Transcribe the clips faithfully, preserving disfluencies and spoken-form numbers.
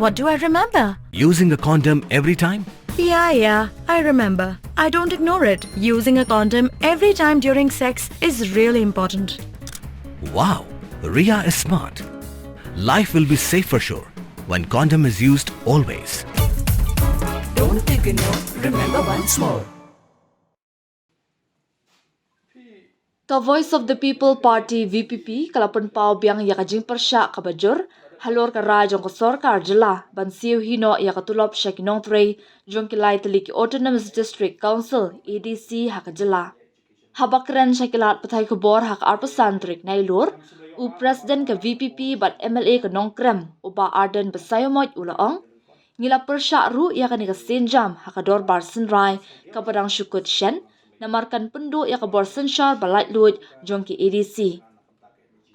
What do I remember? Using a condom every time? Yeah, yeah, I remember. I don't ignore it. Using a condom every time during sex is really important. Wow, Ria is smart. Life will be safe for sure when condom is used always. Don't ignore, remember once more. Ka Voice of the People Party V P P ka la pynpaw biang ïa ka jingpyrshah kaba jur halor ka rai jong ka sorkar jylla ban siew hi noh ïa ka tulop sha ki nongtrei jong ki lai tylli ki Autonomous District Council, A D C, ha ka jylla. Haba kren sha ki lad pathai khubor ha ka arphew san tarik Nailur, u President ka V P P bad M L A ka Nongkrem, u Bah Ardent Basaiawmoit, u la ong, ngi la pyrshah ruh ïa kane ka sienjam ha ka dorbar synrai kaba dang shu kut shen, namar kan pynduh ïa ka bor synshar ba laitluid jong ki A D C.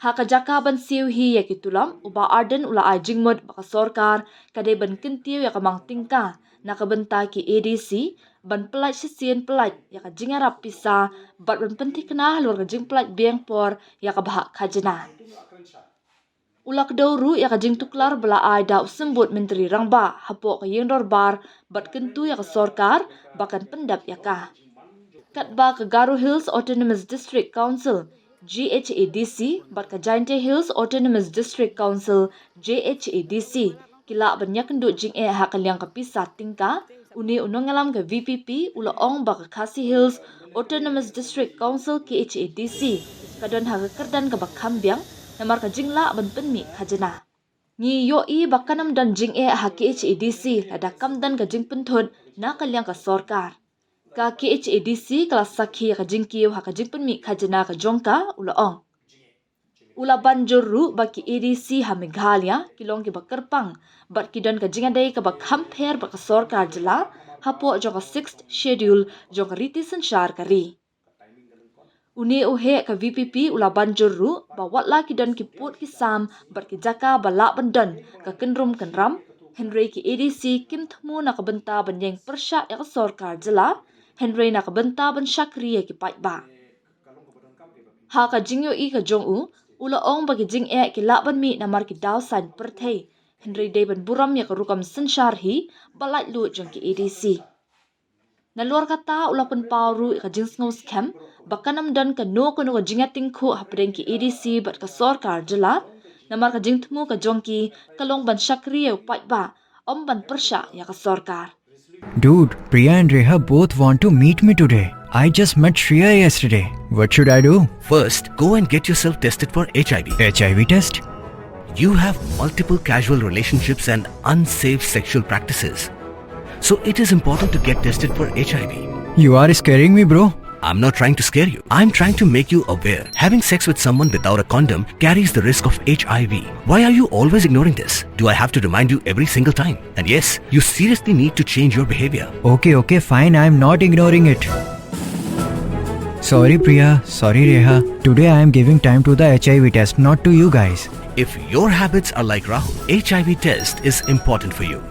Ha ka jaka ban siew hi ïa ki tulop, u Bah Ardent u la ai jingmut ba ka sorkar ka dei ban kyntiew ïa ka mang tyngka na ka bynta ki A D C, ban pyllait shisien pyllait ïa ka jingïarap pisa bad ban pynthikna halor ka jingpyllait biang por ïa ka bhah khajna. U la kdew ruh ïa ka jingtuklar ba la ai da u Symbud Myntri Rangbah hapoh ka ïing dorbar bad kyntu ïa ka sorkar ba kan pyndep ïa ka. Katba ka Garo Hills Autonomous District Council, G H A D C, bad ka Jaintia Hills Autonomous District Council, J H A D C, ki lah ban ïakynduh jingeh ha ka liang ka pisa tyngka, une u nongïalam ka V P P u la ong ba ka Khasi Hills Autonomous District Council, K H A D C, ka don ha ka kyrdan kaba kham biang namar ka jinglah ban pynmih khajna. Ngi ïohi ba kan ym don jingeh ha K H A D C lada kam don ka jingpynthut na ka liang ka sorkar. Ka K H A D C ka la sakhi ïa ka jingkiew ha ka jingpynmih khajna ka jong ka, u la ong. U la ban jur ruh ba ki A D C ha Meghalaya ki long kiba kyrpang bad ki don ka jingïadei kaba kham pher bad ka sorkar jylla hapoh jong ka Sixth Schedule jong ka riti synshar ka ri. Une u heh ka V P P u la ban jur ruh ba wat la ki don ki pud ki sam bad ki jaka ba lah ban don ka kynrum kynram, hynrei ki A D C kim thmu na ka bynta ban ïeng pyrshah ïa ka sorkar jylla, hynrei na ka bynta ban shakri ïa ki paidbah. Ha ka jingïohi ka jong u, u la ong ba ki jingeh ki lah ban mih namar ki daw saiñ pyrthei, hynrei dei ban burom ïa ka rukom synshar hi ba laitluid jong ki A D C. Nalor kata, u la pynpaw ruh ïa ka jingsngewskhem ba kan ym don kano kano ka jingïatyngkhuh hapdeng ki A D C bad ka sorkar jylla, namar ka jingthmu ka jong ki ka long ban shakri ïa u paidbah, ym ban pyrshah ïa ka sorkar. Dude, Priya and Reha both want to meet me today. I just met Shreya yesterday. What should I do? First, go and get yourself tested for H I V. H I V test? You have multiple casual relationships and unsafe sexual practices. So it is important to get tested for H I V. You are scaring me, bro. I'm not trying to scare you. I'm trying to make you aware. Having sex with someone without a condom carries the risk of H I V. Why are you always ignoring this? Do I have to remind you every single time? And yes, you seriously need to change your behavior. Okay, okay, fine. I'm not ignoring it. Sorry, Priya. Sorry, Reha. Today I am giving time to the H I V test, not to you guys. If your habits are like Rahul, H I V test is important for you.